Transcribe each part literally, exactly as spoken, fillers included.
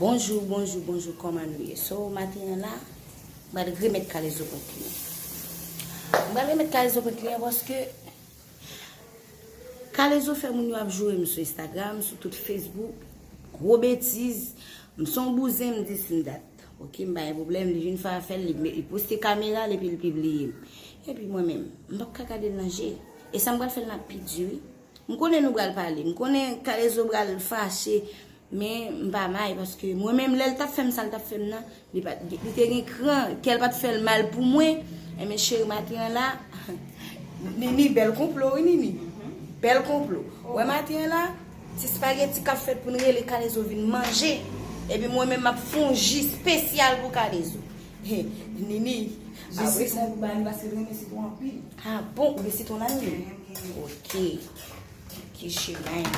Bonjou, bonjou, bonjou, kòman nou ye? So, maten an la, m pral remèt kalezo pran kliyan. M pral remèt kalezo pran kliyan paske kalezo fè moun yo ap joure m sou Instagram, sou tout Facebook. Gwo betiz. M se yon bouzen, m di si m dat. Ok, m pa gen pwoblèm, li vin fè afè l, li, li poste kamera l epi l pibliye m. Epi mwen menm, m p ap ka gade l nan je. E sa m pral fè l nan pi di wi. M konnen nou pral pale. M konnen kalezo pral fache. Men m pa may paske mwen menm lè l t ap fè m sa l t ap fè m nan, li pa, li te gen kran, kè l pa t fè l mal pou mwen. Enben cheri maten an la, Nini, bèl konplo wi Nini. Bèl konplo. Wè maten an la, ti spageti k ap fèt pou n rele kalezo vin manje. Epi mwen menm m ap fè yon ji espesyal pou kalezo. He, Nini, apre sa pou ba li paske l renmen sitwon anpil. Ah bon, ou gen sitwon la Nini? Ok. Ki chemen.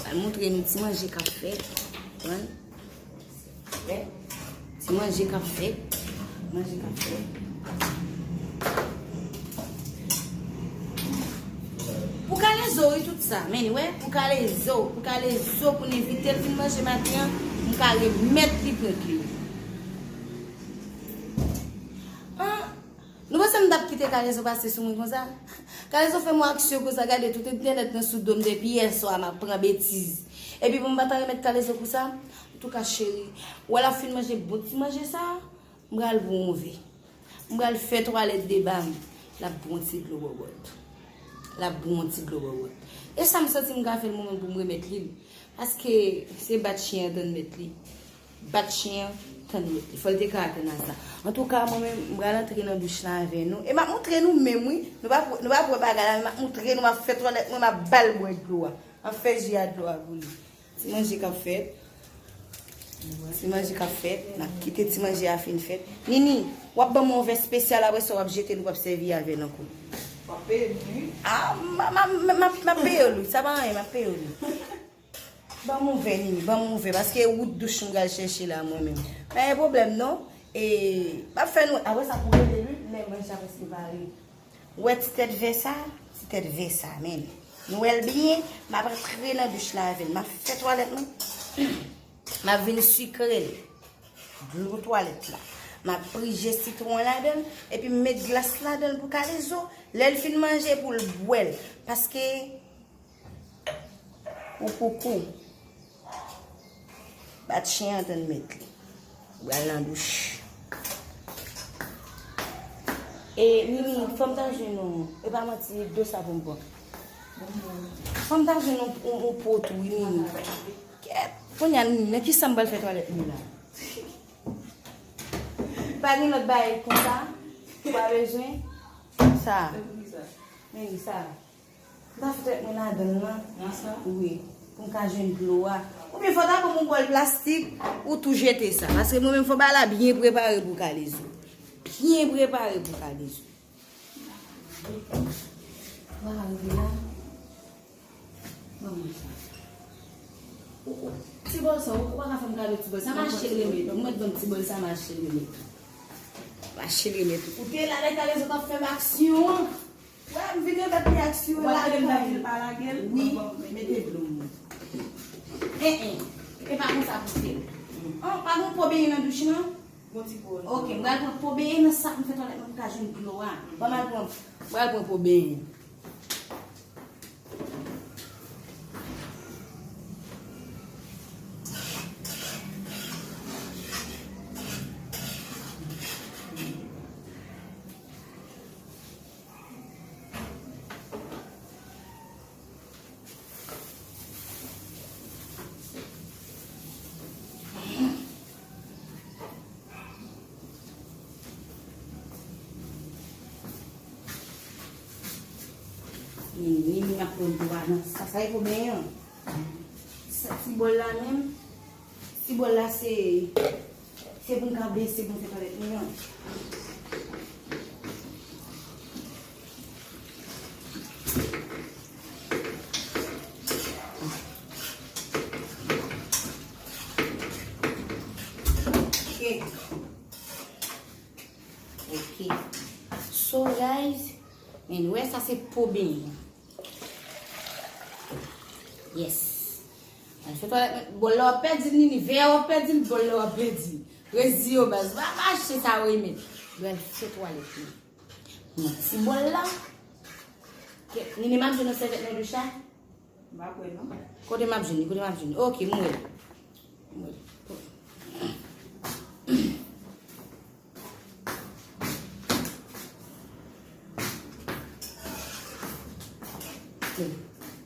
Al montre nou ti manje k ap fèt. Konprann? Wè. Ti manje k ap fèt. Manje k ap fèt. Pou kalezo wi tout sa. Men wè, pou kalezo, pou kalezo pou n envite l vin manje maten an, m ka remèt li pran kliyan. Ah, Nou panse m t ap kite kalezo pase sou mwen konsa? Kalezo fè m yon aksyon konsa, gade tout entènèt nan sou do m depi yè swa m ap pran betiz. Epi pou m pa ta remèt kalezo pou sa, antouka cheri, wè l ap fin manje bon ti manje sa, m pral bwè yon vè. M pral fè twalèt de ba m, l ap bwè yon ti dlo bòbòt. L ap bwè yon ti dlo bòbòt. E sa m santi m ka fè l mwen menm pou m remèt li l. Paske se bat chen an tann mèt li. Bat chen an, tann mèt li. Fò l te ka atann a sa. Antouka, mwen menm, m pral antre nan douch la avè nou. E m ap montre nou menm, wi. Nou p ap, nou p ap wè bagay la, men m ap montre nou, m ap fè twalèt mwen, m ap ba l bwè dlo a. M ap fè ji a dlo a pou li. Ti manje k ap fèt. Ti manje k ap fèt. N ap kite ti manje a fin fèt. Nini, w ap ban m yon vè espesyal, apre sa w ap jete l, ou p ap sèvi avè l ankò. W ap peye m, wi. Ah, m, m, m, m, m ap, m ap peye w, wi. Sa pa anyen, m ap peye w, wi. Ban m yon vè, Nini, ban m yon vè, paske wout douch m pral chèche la, mwen menm. Pa gen pwoblèm, non. E, m ap fè nou, apre sa, pou rele, wi, lè manje a prèske pare. Ou wè ti tèt vè sa? Ti tèt vè sa, men. Nou wè l byen, m ap antre nan douch la avè l. M ap fè twalèt mwen. M ap vin sikre l. Dlo twalèt la. M ap prije sitwon ladan l, epi m met glas ladan l pou kalezo. Lè l fin manje, pou l bwè l. Paske Ou koukou. Bat chen an tann mèt li. Ou pral nan douch. E, Nini, fò m ta jwenn yon, e pa manti, dlo sa pou m pran. Fò m ta jwenn yon, yon, yon po tou, wi, Nini. Kèt, kounye a, Nini, nan ki sa m pral fè twalèt mwen la? Pa gen lòt bagay konsa? Ou pa bezwen? Sa. Men sa. M ta fout mwen ladan l nan. Nan sa? Wi. Pou m ka jwenn dlo a. Oubyen fò ta ban m yon bòl plastik, ou tou jete sa. Paske mwen menm fò bagay la byen prepare pou kalezo. Byen prepare pou kalezo. Ou pa ka rive la? Ban mwen sa. Ou, ou, ti bòl sa, ou, ou pa ka fè m kado ti bòl sa. M achte l remèt ou. Ou mèt ban m ti bòl sa, m achte l remèt ou. M achte l remèt ou. Ou te la lè kalezo t ap fè m aksyon an. Wè, m vin remèt li aksyon an. Ou pa tande m t ap di l pa lage l? Wi. Bon, mete dlo m. En, en. E pa konsa pou fè. An, pa gon po benyen nan douch nan? Gon ti po. Ok, m pral pran po benyen nan sak m fè twalèt mwen pou ka jwenn dlo a. Ban m al pran, m pral pran po benyen. Ni, ni, ni, m ap pran dlo a nan sa, sa e pou benyen an. Sa, ti bòl la menm, ti bòl la se, se pou m ka bese pou m fè twalèt mwen an. Ok. Ok. So, guys, men wè sa se po benyen. Yes. Al fè twalèt mwen, bòl la w ap pèdi l, Nini, vè a w ap pèdi l, bòl la w ap pèdi l. Reziye w baz, pa, pa achte sa w renmen. Yo al fè twalèt mwen. Mwen ti bòl la. Ke, Nini, m ap jwenn yon sèvyèt nan douch la? M pa kwè non. Kote m ap jwenn li? Kote m ap jwenn li? Ok, m wè l. M wè l.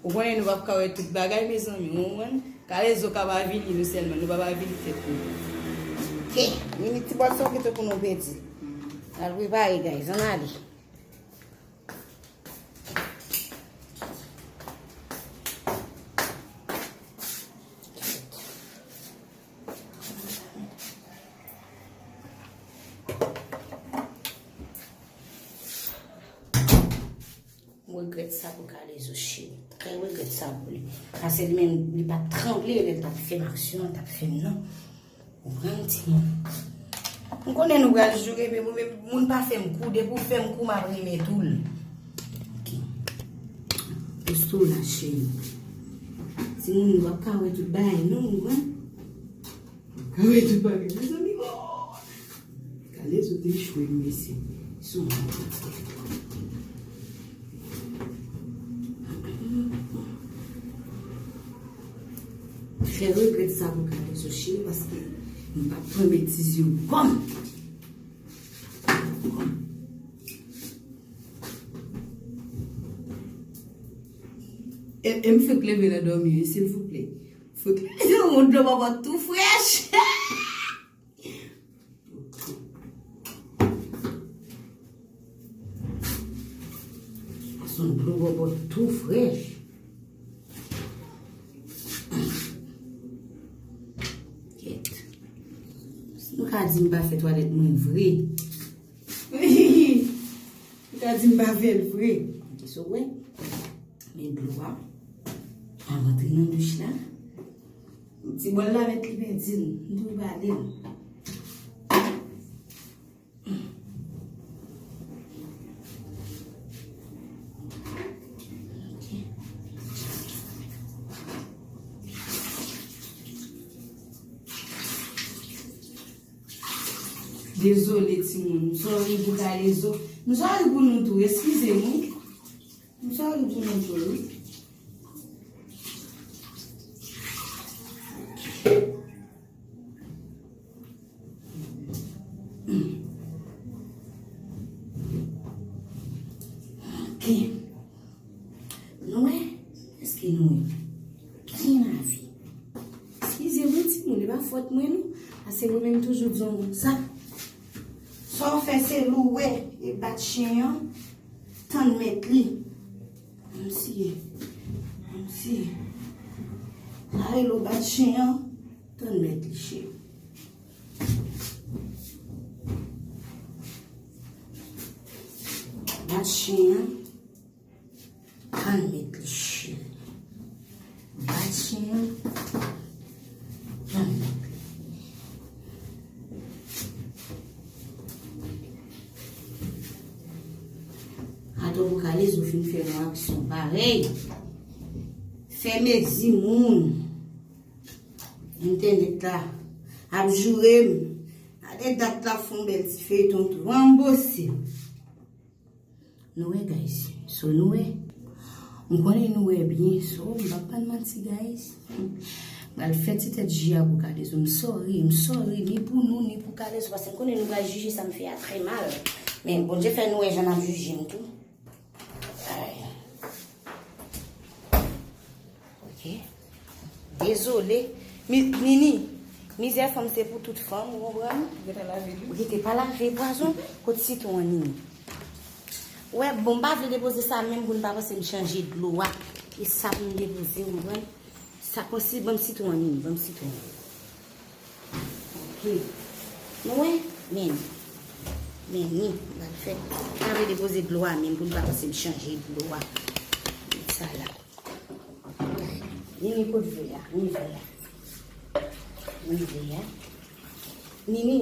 Ou konnen nou p ap ka wè tout bagay, mezanmi, ou konprann? Kalezo ka pa avili nou sèlman, nou p ap avili tèt nou. Ok, Nini, ti bòl sa w kite pou nou pèdi. Al prepare, guys, ann ale. M regrèt sa pou Kalezo, cheri. Trè regrèt sa pou li. Paske li menm, li pa t tranble lè l t ap fè m aksyon an, l t ap fè m nan. Ou konprann, timoun? M konnen nou pral joure, men mwen menm, moun pa fè m kou, depi w fè m kou, m ap renmen tou l. Ok. Poste w la, cheri. Timoun, nou p ap ka wè tout bagay, non, ou konprann? Kare tout bagay, mezanmi. Oh! Kalezo te echwe, mesye. Sou mwen. Fè regrèt sa pou Kalezo, cheri, paske m p ap pran betiz yo. Kòm! E, e m fèk leve nan dòmi, wi, silvouplè. Fèk leve yon dlo bòbòt tou frèch. Se yon dlo bòbòt tou frèch. Kèt. Si nou ka di m pa fè twalèt mwen vre. Ou ka di m pa fè l vre. Kisa w wè? Men dlo a. Al rantre nan douch la. Ti bòl la mèt li pèdi l. M tou bale l. Dezole, timoun. M sòri pou Kalezo. M sòri pou nou tou. Eskize m, wi. M sòri pou nou tou, wi. Ok. Nou wè? Èske nou wè? Gen lavi. Eskize mwen, timoun, e pa fòt mwen, non. Paske mwen menm toujou di yon moun sa. Sa w fè se louwe e bat chen an, tann mèt li. Kòmsi, kòmsi. Sa rele w bat chen an, tann mèt li, cheri. Bat chen an. Tann mèt li, cheri. Bat chen an. Tann mèt li. Atò pou Kalezo fin fè yon aksyon parèy. Fè mezi moun. Entènèt la ap joure m. Gade dat la fè yon bèl ti feyton tou. Anbose. Nou wè, guys. So, nou wè. M konnen nou wè byen. So, m p ap ban n manti, guys. M pral fè ti tèt ji a pou Kalezo. M sòri, m sòri, ni pou nou, ni pou Kalezo. Paske m konnen nou pral jije sa m fè a trè mal. Men Bondye fè nou wè jan n ap jije m tou. Ay. Ok. Dezole. Mi-, Nini, mizè fanm se pou tout fanm, ou konprann? Ou gentan lave l, wi. Ou gentan pa lave pwazon, kot sitwon an, Nini? Wè, bon, m pa vle depoze sa menm pou n pa panse m chanje dlo a. E sa pou m depoze, ou konprann? Sa konsi, ban m sitwon an, Nini, ban m sitwon an. Ok. Nou wè? Men. Men ni, m pral fè. M pa vle depoze dlo a menm pou n pa panse m chanje dlo a. Met sa la. Nini, kot vè a? Ni vè a. Ni vè a. Nini,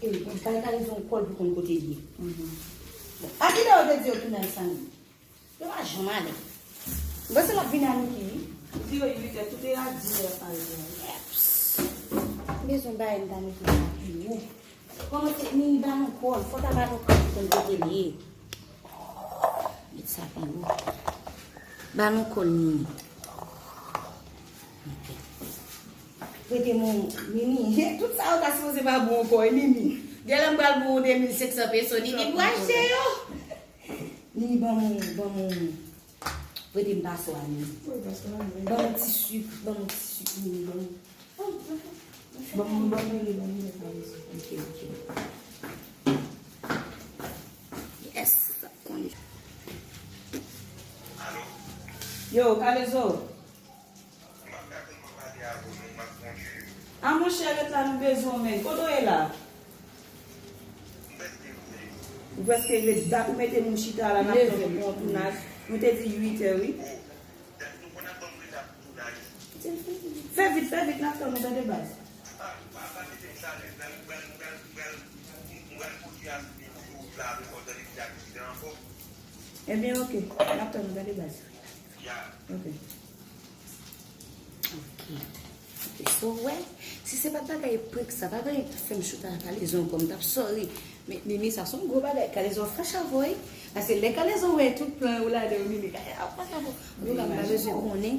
e, ou bay Kalezo yon kòl pou konn kote l ye. Mhm. Bon, a kilè yo te di yo tounen al Sandy? Yo pa janm ale. M panse l ap vin a Niki, wi. Di yo uit è, tout e a dis è pare. Bezwen bagay m ta mete la pi wo. Kòman se Nini ba nou kòl? Fò ta ba nou kòl pou n kote l ye. Met sa pi wo. Ba nou kòl Nini. Ok. Prete mwen Nini. Tout sa yo ta sipoze pa bon ankò, e Nini. Gen lè m pral bon de mil senk san peso, Nini pou achte yo. Nini ban mwen, ban mwen. Prete m paswa, Nini. Wi, paswa, wi. Ban mwen ti sik, ban mwen ti sik, Nini, ban mwen. Ban mwen, ban mwen, ban mwen, ban mwen. Ok, ok. Yes, sa konn. Yo, Kalezo. A monchè, ret la, nou bezwen w, men. Kote w ye la? Ou prèske rive. Dat ou mete nou chita la, n ap tann pou yon tounaj. Nou te di uit è, wi. Fè vit, fè vit, n ap tann ou, tande baz. Ebyen, ok, n ap tann ou, tande baz. Ok. Ok. Ok, so, w wè, si se pa t bagay prank sa, pa t bagay ki t ap fè m chita ak Kalezo ankò, m t ap sorry. Men, Nini, sa se yon gwo bagay. Kalezo ap fache avè w, wi. Paske lè Kalezo wè tout plan yo ladan yo, Nini, Kalezo ap fache avè w. Antoulka, m pa bezwen konnen.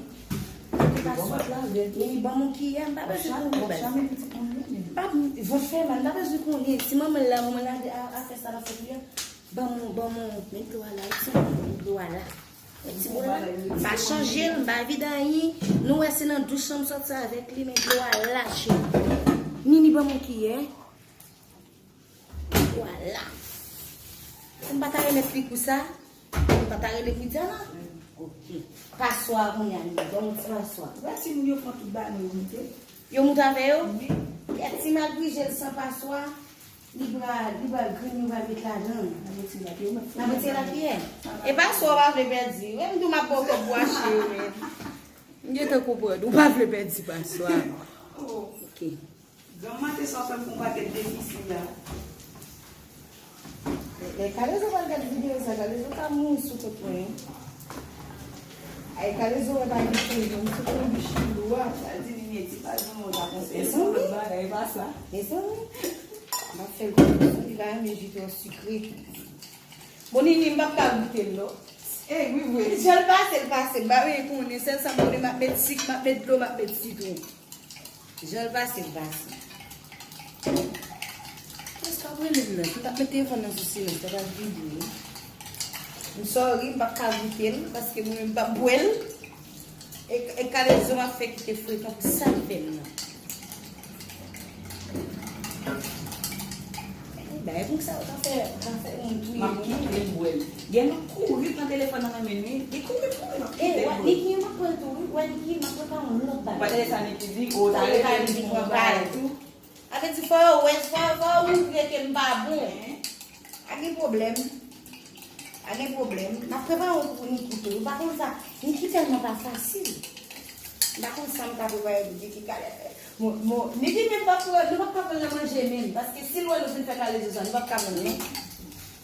Antoulka, sot la, Nini, ban m yon kiyè, m pa bezwen konnen, baz. M pa, vant fè mal, m pa bezwen konnen. Si manman l la, manman l la, a, a fè sa l ap fè kiyè. Ban m, ban m, men dlo a la, wi, ti moun, men dlo a la. Ti bòl la, m pa chanje l, m pa vide anyen. Nou wè se nan douch lan m sòti avèk li, men dlo a la, cheri. Nini, ban m yon kiyè. Dlo a la. Si m pa ta remèt li kou sa, m pa ta rele Widiana. Ok. Paswa a kounye a, Nini, ban m yon ti paswa. Wè timoun yo pran tout bagay nou yo moute. Yo moute avè yo? Wi. Kèt, si m al pije l san paswa, Li pral, li pral grenn, yo pral met ladan l. N ap retire l, yo mèt fè. N ap retire l ak kiyè? E paswa w pa vle pèdi. Menm tou m ap ba w kòb pou achte yo, men. M gentan konprann. Ou pa vle pèdi paswa. Oh. Ok. Granm maten sa w fè m fè yon pakèt defisi la. Lè Kalezo pral gade videyo sa, Kalezo ka mouri sou kont mwen, wi. Ay, Kalezo wè pa gen pwoblèm, sou konbich lou a. Sa di li meti pa zon mwen ta konseye se yon lòt bagay, e pa sa. Mezanmi, m ap fè l konfyans, wi, li pa renmen ji twò sikre. Bon, Nini, m p ap ka goute l, non. E, wi, vre. Jan l pase, l pase. M pa vle konnen, sèl sa m konnen, m ap met sik, m ap met dlo, m ap met sitwon. Jan l pase, l pase. Kiyès k ap rele m nan? Si m t ap met telefòn nan sou silans, sa t ap vibre wi. M sorry, m p ap ka goute l, paske mwen menm m p ap bwè l. E, e Kalezo m ap fè kite frekan pou sa l fè m nan. Bagay pou sa yo ka fè, ka fè moun touye moun. M ap kite l bwè l. Gen moun kouri pran telefòn nan men Nini. Li kouri, kouri, m ap kite l bwè l. Niki, m ap pran l tou, wi. Wè, Niki, m ap prepare yon lòt bagay. Ou pa tande sa Niki di? O, ta rele Niki pran bagay tou. A vle di, fò yo wè, fò, fò yo montre ke m pa bon. Pa gen pwoblèm. Pa gen pwoblèm. M ap prepare yon kou pou Niki tou. Ou pa konn sa. Niki tèlman pa fasil. M pa konn sa m ka prepare pou Niki. Kalè, Mo, mo, Niki menm p ap pran, nou p ap ka pran l nan manje menm, paske si l wè nou fin fè kalezo sa, nou p ap ka pran l non.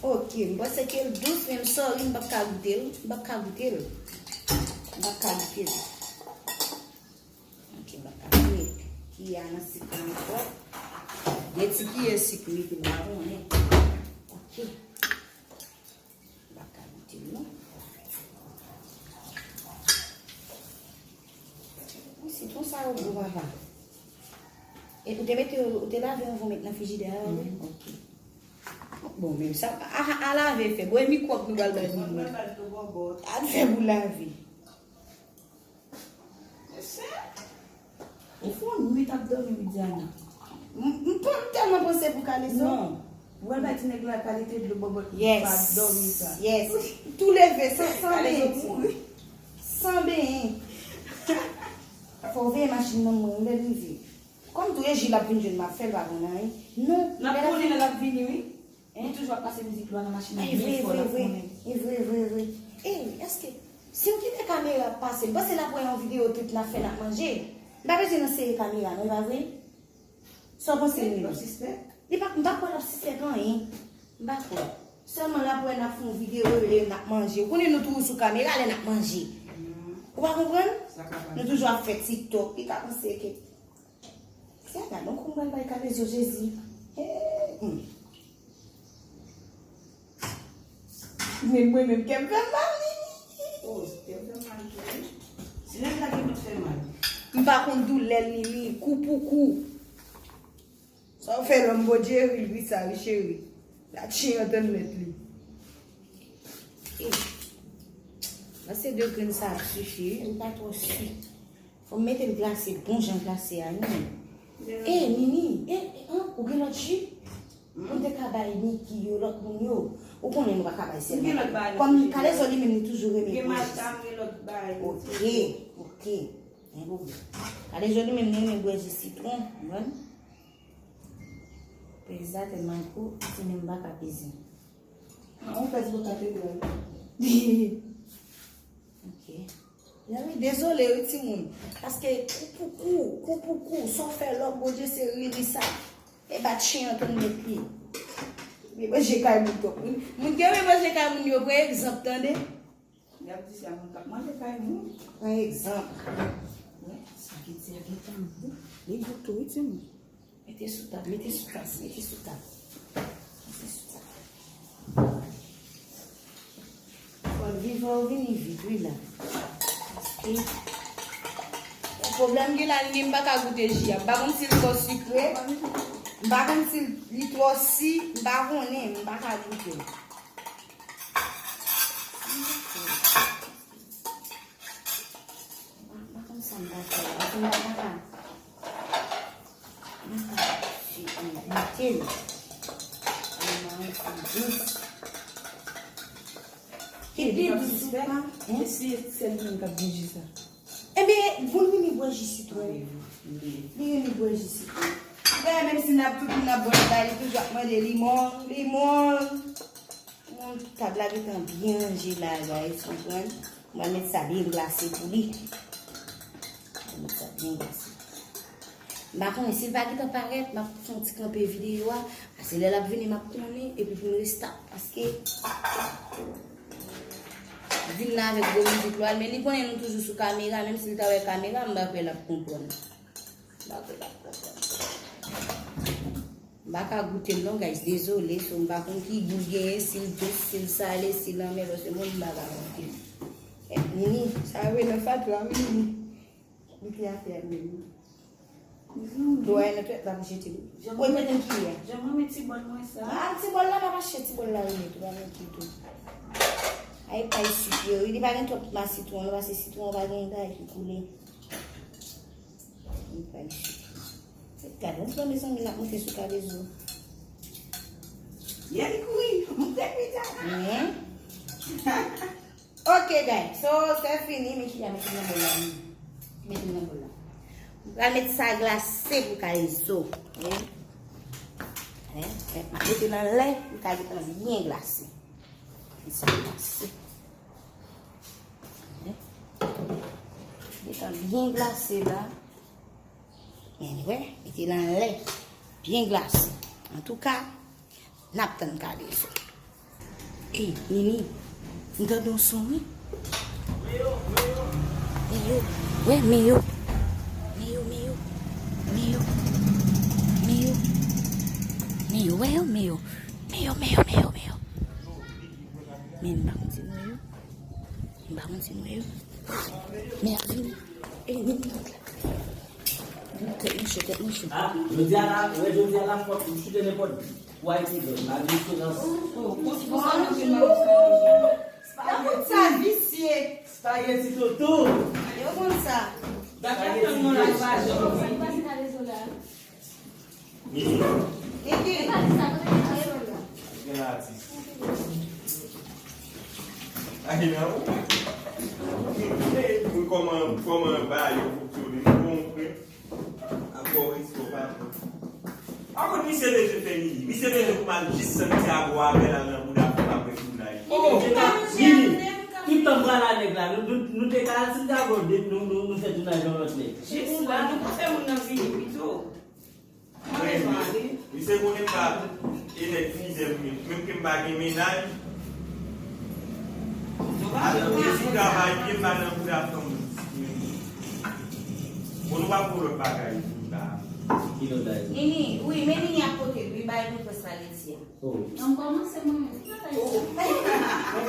Ok, m panse ke l dous, men m sorry, m p ap ka goute l, m p ap ka goute l. M p ap ka goute l. Ok, m p ap ka goute l. Kiyè a nan sik la ankò. De ti kiyè sik wi, pou m pa konnen. Ok. M pa ka goute l non. Wi, sitwon sa yo gwo papa. E ou te mete yo, ou te lave yo anvan w met nan frijidè a, wi? Mhm, ok. Bon, men sa a, a, a lave fè. Bon, e mikwòb nou pral bay moun. Mwen pral tou bòbòt. A fè pou lave. Mesye, ou fè yon nwit ap dòmi, Widiana. M, m, m tèlman panse pou kalezo. Non. Ou pral bay ti nèg la kalite dlo bòbòt pa dòmi sa. Yes. Tou leve, san, san benyen. San benyen. Fò w veye machin nan mwen, lè l rive. Kòm tou e Jil ap vin jwenn m ap fè l pa konn anyen. Non. N ap konnen lè l ap vini, wi. Li toujou ap pase mizik lwa nan machin nan byen fò, l ap konnen. E vre, vre, vre. Ey, èske, si m kite kamera ap pase, m panse n ap wè yon videyo tout n ap fè, n ap manje. M pa bezwen nan sere kamera, non, e pa vre? Sa w panse, Nini? L ap sispèk? Li pa, m pa kwè l ap sispèk anyen. M pa kwè. Sèlman l ap wè n ap fè yon videyo, e n ap manje. Ou konnen nou toujou sou kamera lè n ap manje. Ou pa konprann? Nou toujou ap fè TikTok, li ka panse ke. Se a gadon kou m pral bay Kalezo Jezi. Hey, hmm. Men mwen menm kè m fè m mal, Nini. Oh, kè m fè m mal tou, wi. Si nèg la gen pou fè mal. M pa konn doulè l, Nini, kou pou kou. Sa w fè lòm Bondye ri, ri sa, wi, cheri. La chen an tann mèt li. Eh. Mwen se de grenn sa ap sifi, wi, m pa twò si. Fò m mete l glase, bon jan glase a, wi. Eh, Nini, eh, eh, an, ou gen lòt ji? Ou te ka bay Niki yo, lòt moun yo. Ou konnen nou pa ka bay sèl. Kòm Kalezo li menm, li toujou renmen bwè ji. Ok, ok. Gen pwoblèm. Kalezo li menm, li renmen bwè ji sitwon, ou konprann? Peza tèlman gwo, ti menm pa ka peze. An, ou pèse pou katedral. Ok. Wi, dezole, wi, timoun. Paske kou pou kou, kou pou kou, sa w fè lòm Bondye se ri, ri sa. E bat chen an tann mèt li. Li manje kay moun twòp. Moun, moun ki renmen manje kay moun yo, pran egzanp, tande. Y ap di se a moun k ap manje kay moun. Pran egzanp. Wi, sa ki di a gen tan. Li gou tou, wi, timoun. Mete sou tab, mete sou tab, mete sou tab. Mete sou tab. Fò l vivan, ou vini vit, wi, la. Paske, pwoblèm gen la, li, m pa ka goute ji a. M pa konn si l twò sikre. M pa konn si li twò si, m pa konnen, m pa ka goute. M pa, m pa konn sa m ta fè la. Paske m pa ka. M pa ka goute l. Li pa dous. Ki pi dous ou pa? Hein? E si se li menm k ap bouji sa? Ebyen, pou l vini bwè ji sitwon. Li vini bwè ji sitwon. Ou wè, menm si n ap tout moun ap bwè l, li toujou ap mande limon, limon. Bon, tab la gentan byen ranje la, guys, konprann? Mwen met sa byen glase pou li. Mwen met sa byen glase. M pa konnen si l pa gentan parèt, m ap fè yon ti kanpe videyo a. Paske lè l ap vini, m ap konnen, epi pou m restart, paske vin la avèk gwo mizik lwa, men li konnen nou toujou sou kamera, menm si l ta wè kamera, m pa kwè l ap konprann. M pa kwè l ap konprann. M pa ka goute l non, guys, dezole, so m pa konn ki gou l genyen, si l dous, si l sale, si l anmè, paske mwen, m pa ka goute l. Eh, Nini, sa yo nan fatra, wi, Nini. Mete atè a, Nini. Dlo a nan twèt la pou jete l. Ou mete l kiyè. Jan mwen met ti bòl mwen sa. Ah, ti bòl la, pa mache, ti bòl la, wi, tou, pa met li tou. Ay, pay sik yo, wi, li pa gen twòp ma sitwon, non, paske sitwon pa gen bagay ki koule. Li pa isit. Gade, yon ti mezanmi, l ap moute sou Kalezo. Yè li kouri, moute pita. Men. Ok, guys. So, se fini, men ki a mete nan bòl la. Mete nan bòl la. M pral met sa glase pou Kalezo. Wi. Wi. M ap mete nan lè, pou Kalezo byen glase. Byen glase. Li tan byen glase la. Anyway, mete l anlè. Byen glase. Antouka, n ap tann Kalezo. Ey, Nini, m tande yon son, wi. Meyo. Wè, Meyo. Meyo, Meyo. Meyo. Meyo. Meyo, wè yo, Meyo. Meyo, Meyo, Meyo, Meyo. Men m pa konn si nou wè yo. M pa konn si nou wè yo. Men ap vini. Ey, vini. Tèt mouche, tèt mouche. Ah, jodi a la, wè jodi a la, fòk m choute nenpòt. Pou Ayiti, la diferans. Yo konn sa visye. Spaghetti Toto. Yo konn sa. Spaghetti Toto. Nini. Nini. Gen atis. Ay, nan ou. Mwen kòman, kòman ba yo fonksyone. Mwen bon, frè. Akò riske pa pran. Akoz misye bezwen fè Nini? Misye bezwen pou m al jis Santiago avè l al nan bouda pou m ap wè tounaj. Oh, Nini. Tout tan m pral a nèg la, nou, nou, nou te ka al Santiago, nou, nou, nou fè tounaj yon lòt nèg. Jis la, nou pa fè moun nan vini pito. Misye konnen m pa e nèg fizè m, menm ke m pa gen mennaj. Alò, m sou travay, pye m pa nan bouda fanm. Bon, nou pa pou lòt bagay pou nou ta. Ki lòt bagay? Nini, wi, men Nini ap pote l, wi, bay nou pwès la leti a. Oh. An kòmanse mwen menm. Bon,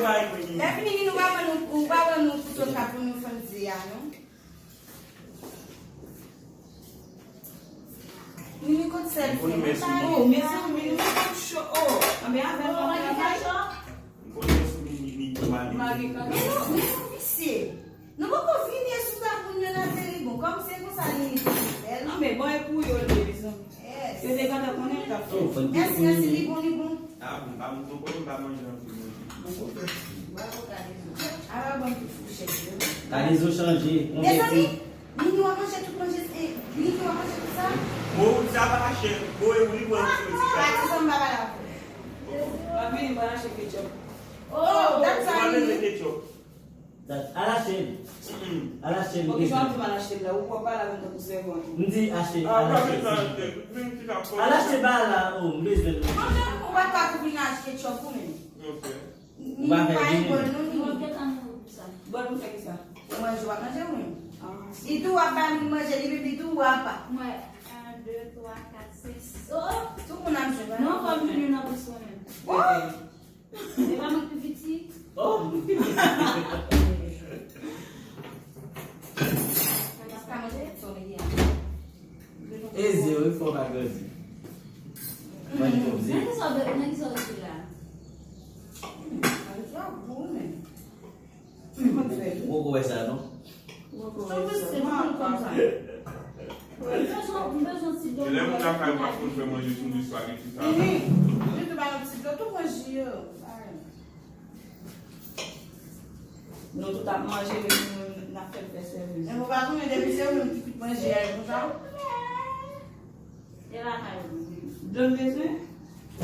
bay mwen Nini. Lè fini, Nini, nou pa ban nou, ou pa ban nou kouto sa pou nou fann di a, non? Nini, kot sèl fè? Oh, mezanmi, nou pa cho. Oh, anben avè l pa travay. M konnen sou Nini, Nini, Nini. Men non, men non, visye. Nou poko vini sou sa pou nou nan tele bon. Kòm se konsa li te fè l. Non, men bon, e pou yo l ye, mezanmi. Yes. Yo te gentan konnen l t ap fè. Mèsi, mèsi, li bon, li bon. Ah, bon, pa m poko, m pa manje anpil manje. Bravo, Kalezo. Ala bon ti fouchèt yo. Kalezo chanje. Mezanmi, Nini w ap manje tout manje, eh, Nini w ap manje tout sa? Bon, sa pa chè. Bon, e ou li pran yon ti pa. Pati sa m pa pale avè w. M ap vini, m pral achte ketchup. Oh, that's why. Ou pa bezwen ketchup. Al achte l. Al achte l. Bon, kijan w ap di m al achte l la? Ou pwòp pale avè m tankou sèvant. M di achte, al achte l. Al achte bagay la, oh, m bezwen l. Mwen menm, ou pa ka tou vin achte ketchup ou menm. Ok. Ou pa fè vini. Bon, nou fè ki sa? Ou manje, w ap manje ou menm? Li tou w ap ba moun manje, li menm li tou w ap. Mwen, un, deux, trois, quatre, cinq, six. Oh, oh. Tout moun ap jwenn. Non, fò m jwenn youn an plis mwen menm. Oh! E pa mwen ki pi piti. Oh! Eze, wi, fò pa grandi. Mwen di konm se. Nan ki sa w, nan ki sa w rete la? Ou poko wè sa, non? Ou poko wè sa. Mwen bezwen, mwen bezwen ti dlo. Lè moun lakay ou pa konn fè manje tou, li swaliti sa. Li tou ba nou ti dlo, tou pran ji yo. Nou tout ap manje, men nou menm n ap fè l fè sèvis. Men ou pa konnen depi se ou menm ki tout manje a, e konsa. E lakay ou. Dlo m bezwen?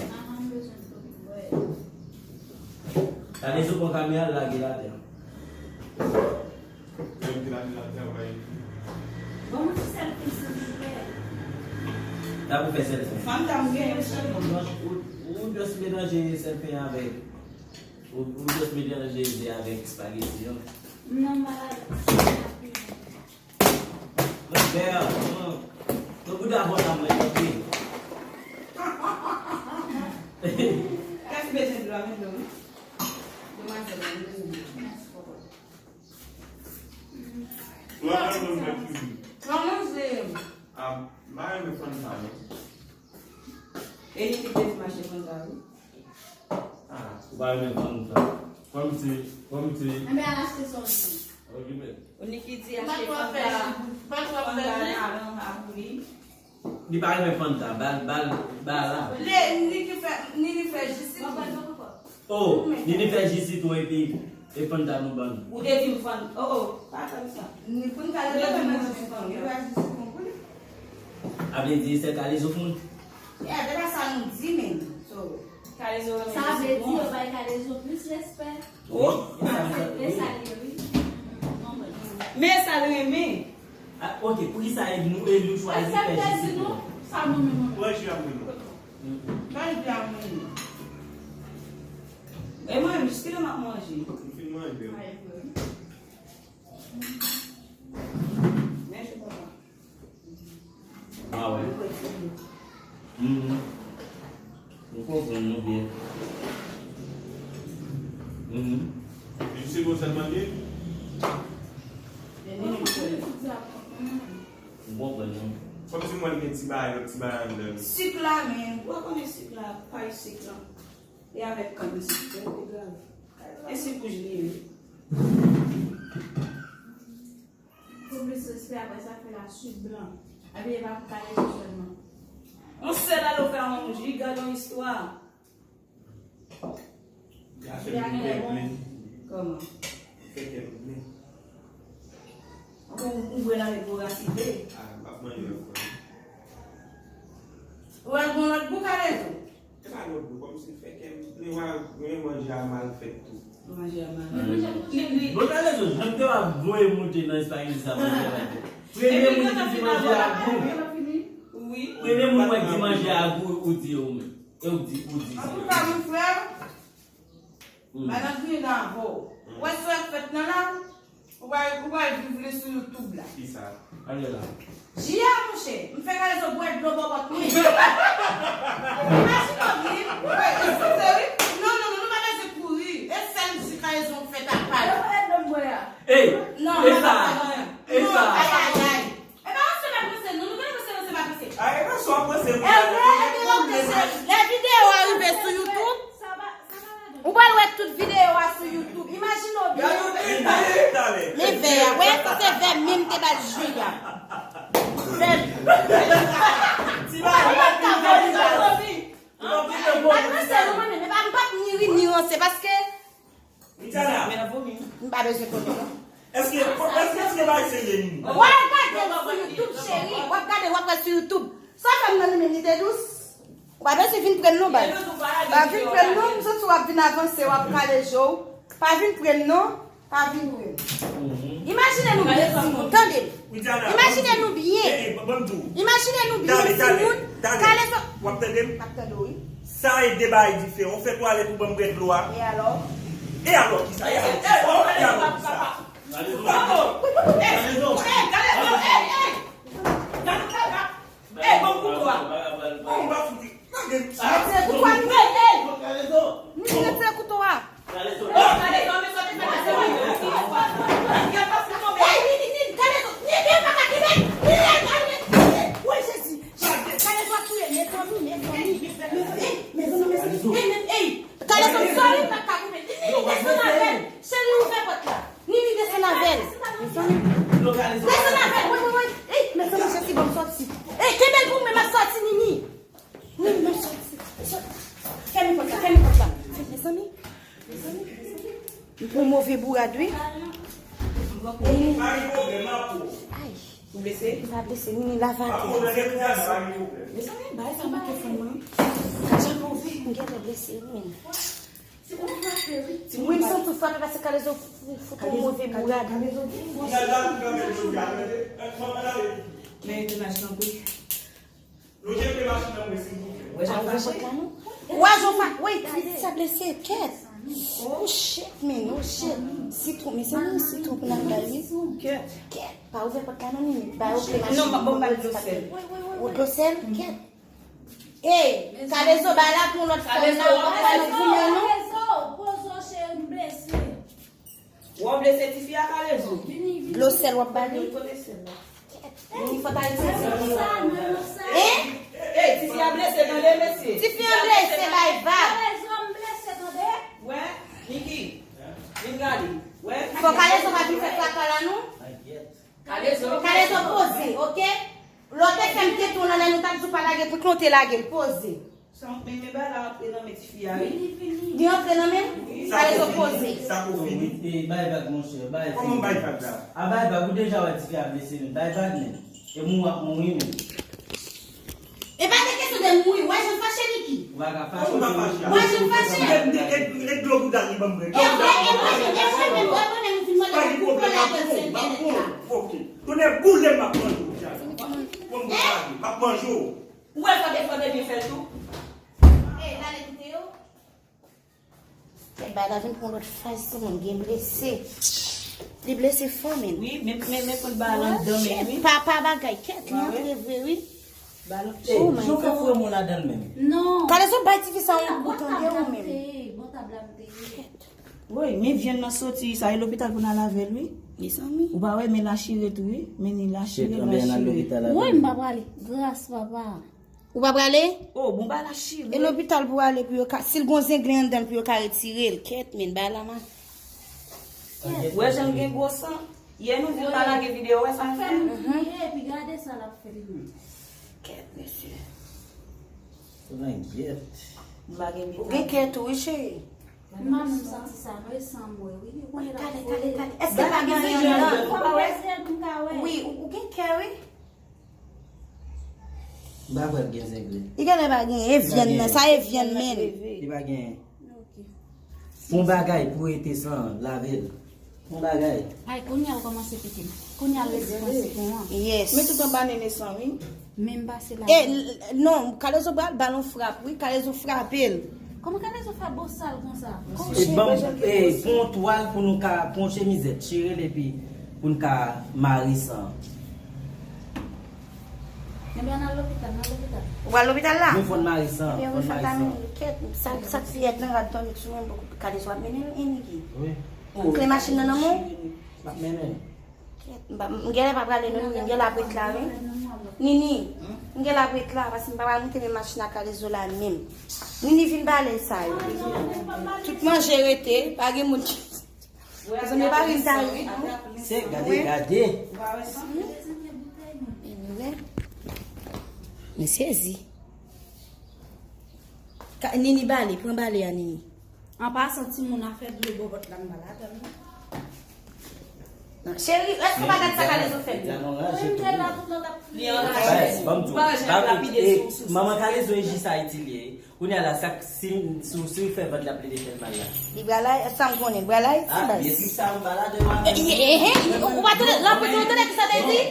Aha, m bezwen dlo pou m bwè. Gade sou pran kamera l lage l atè. Lè m te lage l atè, w pa ekri. Ban m yon ti sèl pen, silvouplè. Sa pou fè sèl pen. Fanm ta m gen yon sèl non. Ou, ou just melanje sèl pen avèk, ou, ou just melanje ze avèk espageti an. Non, m pa lave. Mwen fè, mwen, mwen gouda vòt la mwen, tanpri. Kèk ti bezwen dlo a, met dlo, wi. Demwazèl la, li bezwen dlo. Mèsi papa. Mwen manje. Ah, m pa renmen Fanta, non. E li ki te di m achte Fanta, wi. Ah, ou pa renmen Fanta. Kòmsi, kòmsi. Enben, al achte sa w di. Ok, men. Ou ni ki di achte Fanta, Fanta nan a pou li. Li pa renmen Fanta, ba l, ba l, ba l la. Li, ni ki fè, ni li fè jis li. Oh, ni li fè jis li tou epi, e Fanta nou ban. Ou te di m Fanta. Oh, oh, pa fè m sa. Ni pou n ka leve men jis li, li pa jis li pou li. A vle di, se Kalezo fon. Yeah, se pa sa nou di, men. So, Kalezo renmen sa vle di, yo bay Kalezo plis respè. Oh, e sa, e sa li ye, wi. Men sa l renmen. Ah, ok, poukisa e nou, e nou chwazi fè jis li pou nou? Sa nou menm, nou menm. Mwen, jis ap mwen. Bay di a mwen. E mwen, jis kilè m ap manje? M fin manje. Mèsi, papa. Ah, wi. Mhm. M konprann nou byen. Mhm. Li se konsa l mande? M konprann nou. Kòmsi mwen gen ti bagay, lòt ti bagay anndan. Sik la, men. Ou pa konnen sik la, pay sik la. E avèk kann sik, se pi grav. E sik wouj li ye, wi. Pou plis respè, apre sa, fè la sik blan. Epi, e pa pou Kalezo sèlman. On sèl alo fè yon wouj, li gade yon istwa. Gason li fè plen. Kòman? Fè kè m plen. Ou, ou bwè l avèk vorasite. Ah, m ap manje ankò. Ou al gon lòt bou, Kalezo? E pa lòt bò, kòmsi l fè kè m plen, wa, men manje a mal fèt tou. Manje a mal fèt. Bon, Kalezo, jan ke w ap voye monte nan espageti sa, manje a mal fèt. Premye moun ki di manje a gou. Wi. Premye moun mwen di manje a gou, ou di yo menm. E ou di, ou di. Antouka, mon frè, malandri nan avè w. Ou wè sa k fèt nan la? Ou pral, ou pral viv li sou YouTube la. Kisa? Ale la. Jia, monchè, m fè Kalezo bwè dlo bò pòt mwen. Imajine w vin, wi, eskize wi. Non, non, non, nou pa bezwen kouri. E sèl zi Kalezo fè ta pal. Yo, e dlo m bwè a. Ey, non, e sa, e sa. Ayayay. E pa ranse m ap ranse, non, nou konn ranse, ranse m ap ranse. A, e pa sou ap ranse, wi. E vre, e vre, lè videyo a rive sou YouTube. Ou pral wè tout videyo a sou YouTube. Imajine w byen. Gade yon detay talè. Men vè a. Wè, se vè menm te bat Jia. Vè. Ti bagay la pi vè li la. Mwen se nou mwen menm. E pa m p ap ni ri ni ranse paske. Michana. M pa bezwen konnen non. Èske, èske, èske bagay serye Nini? W ap gade l sou YouTube, cheri. W ap gade, w ap wè sou YouTube. Sa fè m nan li menm li te dous. Ou pa bezwen vin pre m non baz. Pa vin pre m non, m santi w ap vin avanse, w ap kale je w. Pa vin pre m non, pa vin pre m. Imajine nou byen timoun, tande m. Imajine nou byen. Imajine nou byen timoun. Kale zò. W ap tande m? M ap tande w wi. Sa e de bagay diferan. Ou fè twalèt ou ban m bwè dlo a. E alò? E alò kisa? E alò kisa? E alò kisa? Kale zò. Kale zò. Kale zò. Ey, ban m kouto a. Bon, m pa fouti. Lage m sa. Retire kouto a, Nini. Nini, retire kouto a. Kale zò. Kale zò, men sa te fè nan seri. Ey, Nini, Nini, kale zò. Nini, pa ka kenbe. Nini, kale zò. Woy, Jezi. Kale zò ap touye. Mezanmi, mezanmi. Mezanmi, mezanmi. Ey, men, ey. Kale zò, sòri, pa ka kenbe. Nini, desann avè l. Cheri, ouvè pòt la. Nini desann avè l. Desann avè l. Woy, woy, woy. Ey, mezanmi, Jezi, ban m sòti. Ey, kenbe l pou mwen, m ap sòti, Nini. Nini, m ap sòti. Sòti. Fèmen pòt la, fèmen pòt la. Mezanmi, mezanmi, mezanmi. M pran move bourad, wi. Ay. Ou blese? M pa blese, Nini, lave atè. Mezanmi, bagay sa manke fè mwen. Sa move. M gentan blese, wi. Wi, m santi w frape paske Kalezo fout ou move bourad. Men yo te nan chanpri. Wè jan fache. Wè jan fache. Wi, ti sa blese, kèt. Oh shit, man, oh shit. Sitwon, mezanmi, sitwon pou n al bay li. Kèt. Pa ouvè pòt la non, Nini. Ba yo kle machin. Non, m ap ba w dlo sèl. Ou dlo sèl? Kèt. Ey, Kalezo, bay la pou yon lòt fòm la, ou pa bay nan goumen non. Kalezo, poze w cheri, m blese. Ou blese tifi a Kalezo. Dlo sèl w ap ba li? Kote sèl la? Vini fò ta itilize li. Hein? Ey, tifi a blese tande mesye. Tifi an blese, bay vag. Kalezo, m blese tande. Wè, Niki, vin gade. Wè. Fò Kalezo pa vin fè traka la non. Kalezo poze, oke? Lè w te fè m tete w nan lè nou t ap di w pa lage prank lan, w te lage l poze. San men men bagay la rantre nan men tifi a wi. Li rantre nan men m? Kalezo poze. Sa pou fini. E bay vag monchè, bay. Kòman bay vag la? A bay vag, ou deja wè tifi a blese men. Bay vag men. E mou w ap mouri men. E pa de kesyon de mouri, w wè jan m fache Niki? Ou pa ka fache. Ou pa fache. W wè jan m fache? E dlo bouda li ban m bwè. E mwen, e mwen, e mwen menm, e mwen menm m fin mande pou koupe lagèl sou entènèt la. Ok. Tonnè boule m ap manje w. Bon, m ap manje w. Ou wè fò te fò te byen fè l tou. Ey, l ale kite yo. Kèt, bagay la vin pran lòt faz, timoun gen blese. Li blese fò, men. Wi, men, men, men konn bagay la anndan, men, wi. Pa, pa bagay, kèt, li antre vre, wi. Balon, ey, jan w fè foure men w ladan l menm. Non. Kalezo bay tifi sa yon gou, tande, ou menm. Bò tab la m te ye. Kèt. Woy, men vyann nan soti, sa e lopital pou n al avè l, wi. Mezanmi. Ou pa wè, men la chire tou, wi. Men ni la chire, la chire. Woy, m pa prale. Gras, papa. Ou pa prale? Oh, bon, ba la chire. E lopital pou ale pou yo ka. Si l gon zenglen anndan l pou yo ka retire l. Kèt, men, bay la man. Wè jan l gen gwo san. Yè nou vin pa lage videyo, wè sa l fè? Fè nou kriye, epi gade sa l ap fè nou. Kèt, mesye. Ou nan gyèt. M pa gen biten. Ou gen kè tou, wi, cheri. M pa menm santi sa, non, e san m wè, wi. Ou konnen l ap vole. Kale, kale, kale. Èske pa gen anyen anndan? Fò m peze l pou m ka wè. Wi, ou, ou gen kè, wi. M pa kwè l gen zenglen. Li genlè pa gen. E vyann nan. Sa e vyann, men. Li pa gen. Fon bagay pou rete san lave l. Fon bagay. Ay, kounye a l kòmanse pete m. Kounye a l resi panse fon an. Yes. Men tout anba nene san, wi. Men m pase la. E, l- non, Kalezo pral ba l yon frap, wi. Kalezo frape l. Kòman kalezo fè bosal konsa? E ban m, e, pran yon twal pou nou ka, pran yon chemizèt, chire l epi pou n ka mare san. Ebyen, n al lopital, n al lopital. Ou pral lopital la? Mwen fò n mare san, fò n mare san. Kèt, sa, sa k fiyèt nan rad tonnik sou mwen, poko kalezo ap mennen l, Eniki. Wi. Kle machin nan nan men w? M ap mennen l. Kèt, m pa, m genlè pa prale non, Nini, m genlè ap ret la, wi. Nini, m genlè ap ret la, paske m pa pral moute men machin ak kalezo la menm. Nini vin bale sa yo. Tout manje rete, pa gen moun ki. Mezanmi, pa ri m ta ri, non. Se gade, gade. Mwen sezi. Ka- Nini bale, pran bale a, Nini. An pasan, timoun, afè dlo bò vant la, m pa ladan l, non. Non, cheri, èske w pa gad sa kalezo fè m? Li anraje tou. Li anraje. Baz, ban m di w, pa lapide sou, sou, manman kalezo e jis Ayiti li ye. Kounye a la, sa k- si, si, si w fè vant la plede fè l mal la. Li pral la, sa m konnen, li pral la, ti baz. Vye trip sa, m pa ladan l. Ou pa tande, ou tande ki sa te di?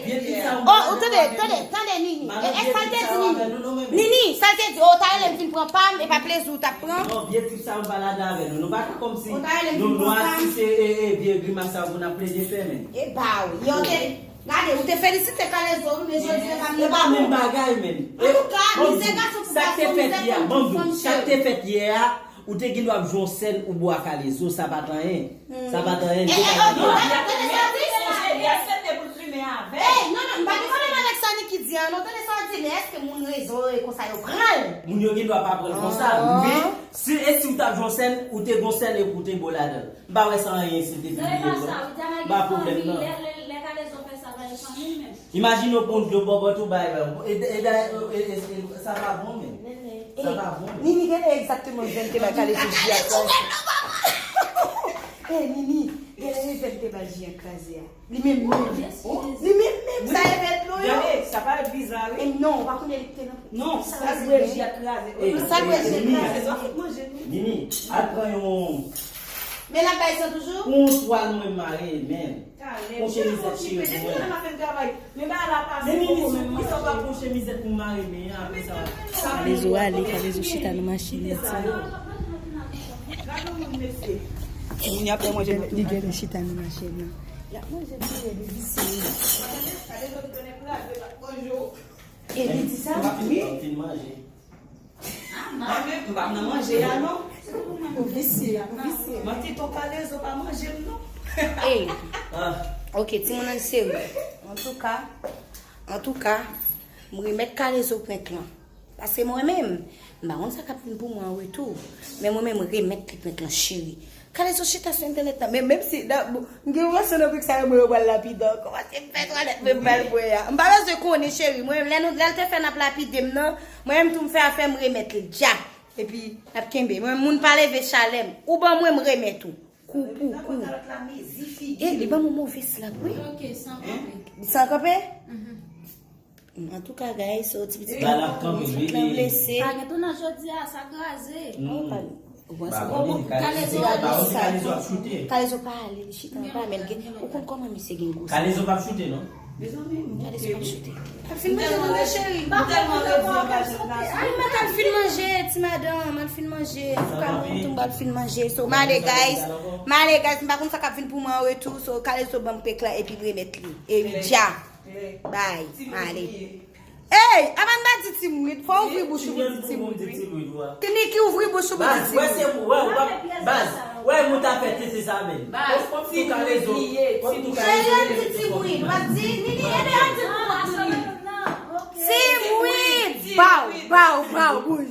Oh, ou tande, tande, tande, Nini. E, e, sa l te di, Nini? Nini, sa l te di, oh, ta rele m vin pran pa m, e pa plezi w t ap pran. Non, vye trip sa, m pa ladan avè nou. Nou pa ka kòmsi nou nwa si se, e, e, vye grimas sa pou n ap plede fè, men. E ba w, yo te, gade, ou te felisite kalezo, wi, men jodi a pa menm bagay. E pa menm bagay, men. Antouka, mizè gason pou gason, mizè fanm pou fanm, cheri. Sa k te fèt yè a, ban m di w, sa k te fèt yè a, ou te gen dwa ap jwe yon sèn ou bo a kalezo, sa pa t anyen. Sa pa t anyen, li te ka fè. Ey, non, non, m pa gen pwoblèm avèk sa Niki di a, non, tande sa w di, men èske moun rezo yo e konsa yo pran l? Moun yo gen dwa pa pran l konsa, men si, e si w t ap jwe yon sèn, ou te gon sèn epi w te bo ladan l. M pa wè sa anyen si l te pibliye l, non. M pa pwoblèm, non. Imajine w pran dlo bòbòt ou bay, e, e, e, e, e, sa pa bon, men. Sa pa bon, men. Nini, gade egzakteman jan l te bay kalezo ji a kraze. Ey, Nini, gade jan l te bay ji a kraze a. Li menm menm. Li menm menm, sa e vèt dlo yo. Gade, sa pa vèt viza, wi. E non, ou pa konnen li te nan. Non, sa l bwè ji a kraze. Sa l bwè ji a kraze. Nini, al pran yon. Men l ap bay san toujou? Yon twal mwen mare, men. Yon chemizèt chire pou mwen. Men Nini, sou ki sa w pa pran chemizèt pou mare men an apre sa? Kalezo ale, kalezo chita nan machin nan, ti. Moun y ap fè manje. Li genlè chita nan machin nan. Y ap manje, li genlè visye. E li di sa? Wi. Mwen menm, m pa nan manje a, non. Ou visye, ou visye. Manti, ton kalezo pa manje m, non. Ey. Ok, timoun, ann serye. Antouka, antouka, m remèt kalezo prank lan. Paske mwen menm, m pa konn sa k ap vin pou mwen an retou. Men mwen menm, m remèt li prank lan, cheri. Kalezo chita sou entènèt la, men menm si, m gen yon relasyon nan prank sa yo, mwen yo pral lapide ankò, paske m fè twa nèt, men m pral bwè a. M pa bezwen konnen, cheri, mwen, lè nou, lè l te fè n ap lapide m nan, mwen menm tou m fè afè m remèt li, dja. Epi, n ap kenbe. Mwen, moun pa leve chalè m. Ou ban mwen, m remèt ou. Kou pou kou. E, li ban mwen move slap, wi. Ok, san kanpe. San kanpe? Antouka, guys, so, ti pitit lan blese. Pa gen tou nan jodi a, sa kraze. Kalezo pa ale, li chita anba, men l gen, ou konn kòman misye gen gwo sa. Kalezo p ap choute, non? Kalezo p ap choute. Al fin manje, non, cheri. Al fin manje, ti madanm, al fin manje. Antouka, mwen tou, m al fin manje. So, m ale, guys. M ale, guys, m pa konn sa k ap vin pou mwen an retou. So, kalezo ban m prank lan epi m remèt li. E wi, dja. Bay, ale. Ey, Amanda di Tim Reed, fò ouvri bouch ou pou di Tim Reed, wi. Niki, ouvri bouch ou pou di Tim Reed. Baz, wè, wè, ou pa, baz, wè, mwen ta fè tete sa menm. Baz, kòm si kalezo, kòm si kalezo. Cheri, di Tim Reed, w ap di, Nini, ede a di pou kont Nini. Tim Reed, baw, baw, baw, boul.